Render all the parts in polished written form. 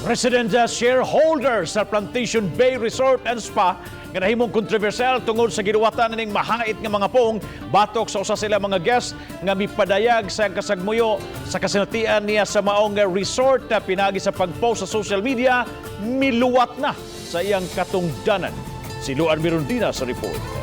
Resident shareholder sa Plantation Bay Resort and Spa nga nahimong kontrobersyal tungod sa giduwatan ning mahait nga mga pong batok sa usa sila mga guest nga mipadayag sa kasagmuyo sa kasinatian niya sa maong resort na pinagi sa pag-post sa social media, miluwat na sa iyang katungdanan. Si Luan Mirundina sa report.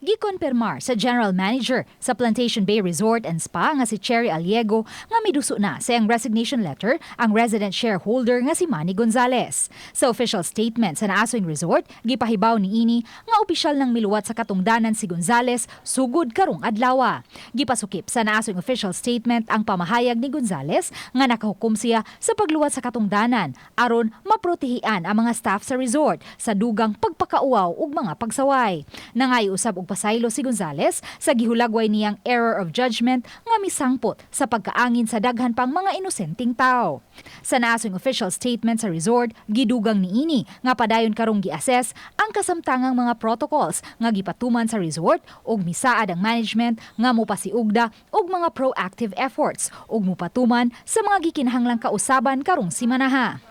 Gikonfirmar sa general manager sa Plantation Bay Resort and Spa nga si Cherry Aliego nga miduso na sa iyang resignation letter ang resident shareholder nga si Manny Gonzales. Sa official statement sa naasoing resort, gipahibaw niini nga opisyal nang miluwat sa katungdanan si Gonzales sugod karong adlawa. Gipasukip sa naasoing official statement ang pamahayag ni Gonzales nga nakahukom siya sa pagluwat sa katungdanan aron maprotehian ang mga staff sa resort sa dugang pagpakauaw ug mga pagsaway. Nangayo usab og pasaylo si Gonzales sa gihulagway niyang error of judgment nga misangpot sa pagkaangin sa daghan pang mga inosenteng tao. Sa naasong official statement sa resort, gidugang niini nga padayon karong gi-assess ang kasamtangang mga protocols nga gipatuman sa resort ug misaad ang management nga mopasiugda og mga proactive efforts ug mupatuman sa mga gikinahanglang kausaban karong simanaha.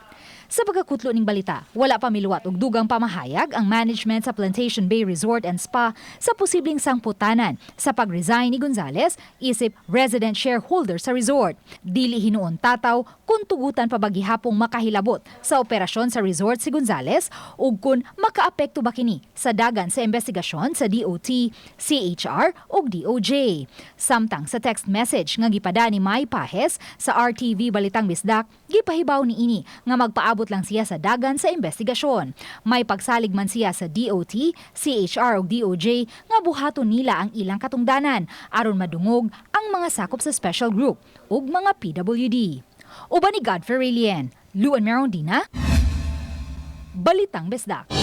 Sa pagkakutlo ning balita, wala pa miluwat og dugang pamahayag ang management sa Plantation Bay Resort and Spa sa posibleng sangputanan sa pag-resign ni Gonzales isip resident shareholder sa resort. Dili hinuon tataw kung tugutan pa ba gihapong makahilabot sa operasyon sa resort si Gonzales ug kung makaapekto ba kini sa dagan sa investigasyon sa DOT, CHR ug DOJ. Samtang sa text message nga gipada ni May Pahes sa RTV Balitang Bisdak, gipahibaw niini nga magpaabot lang siya sa dagan sa investigasyon. May pagsalig man siya sa DOT, CHR ug DOJ nga buhaton nila ang ilang katungdanan aron madungog ang mga sakop sa special group ug mga PWD. Uban ni Godfrey Relien, Luan Merondina, Balitang Bisdak.